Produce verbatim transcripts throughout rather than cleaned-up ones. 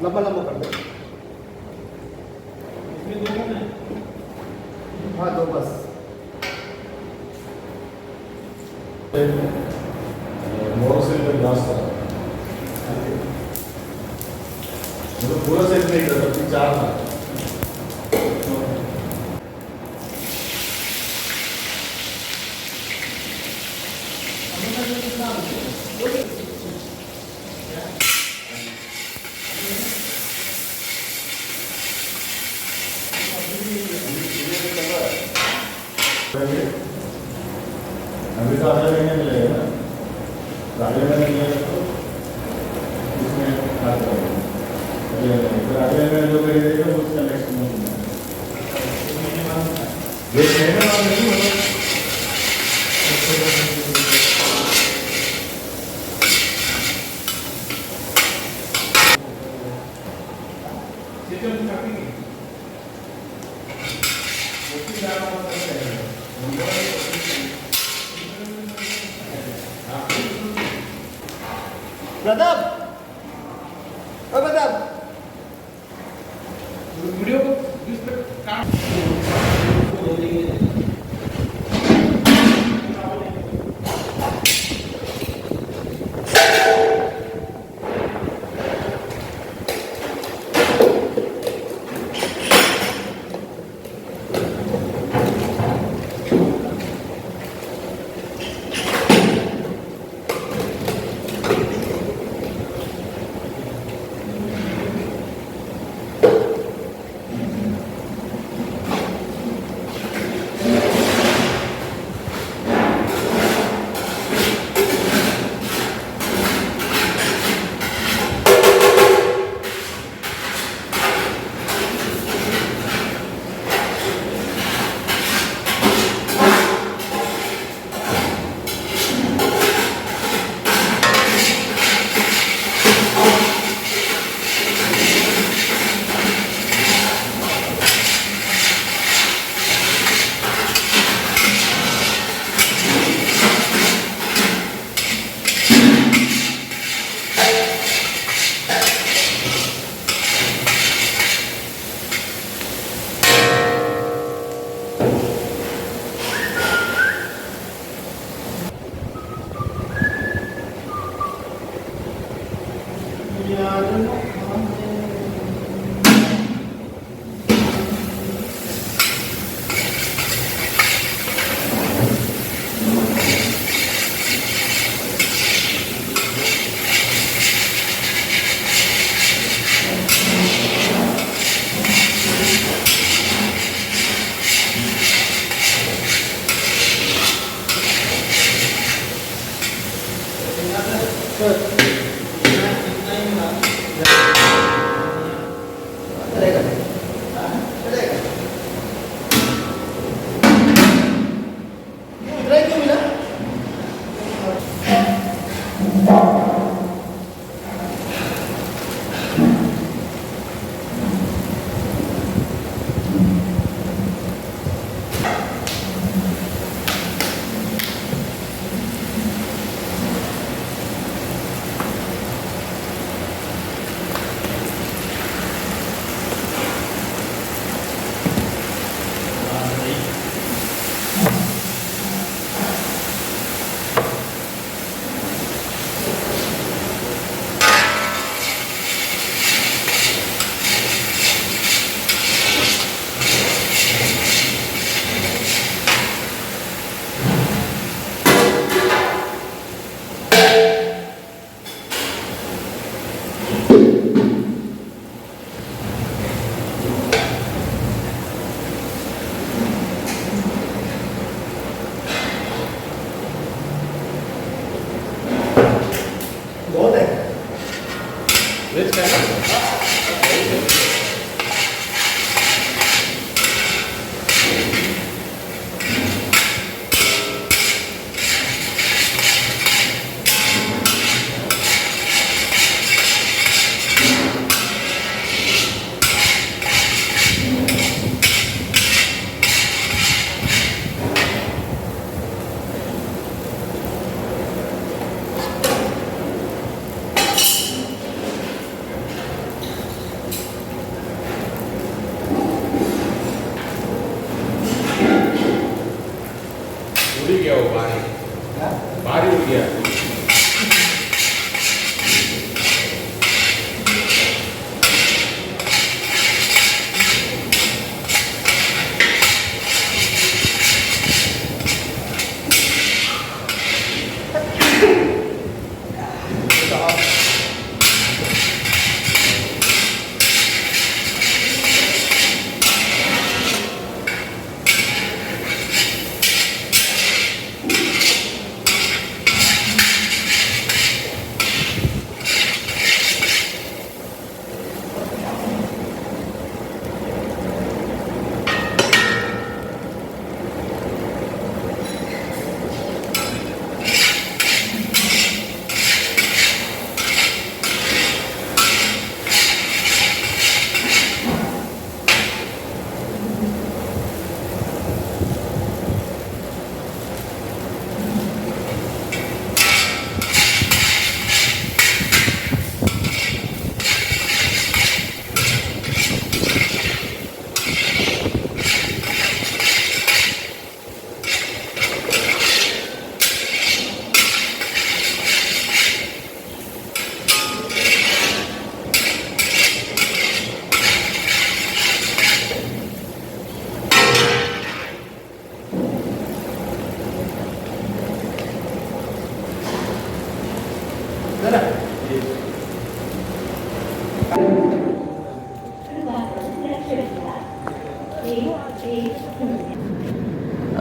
लंबा लंबा कर दो। इसमें दो करना है। हाँ, दो बस। मोर से तो लास्ट था। मतलब पूरा सेट नहीं था, तब भी चार था। अभी तो अगले महीने मिलेगा ना, तो अगले महीने मिलेगा तो इसमें आ जाएगा। अगले महीने, फिर अगले महीने जो खरीदेगा, वो उसका नेक्स्ट मंथ में। ये महीने बाद नहीं होगा। प्रताप, ओ प्रताप, वीडियो को जिस पे काम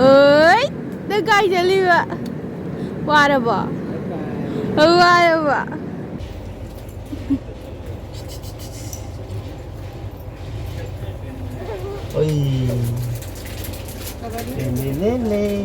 ꯑꯣꯏ, ꯅꯪ ꯀꯥꯏ ꯆꯠꯂꯤꯕ? ꯋꯥꯔꯕꯣ? ꯋꯥꯔꯕꯣ? ꯑꯣꯏ꯫ ꯂꯦ, ꯂꯦ, ꯂꯦ, ꯂꯦ꯫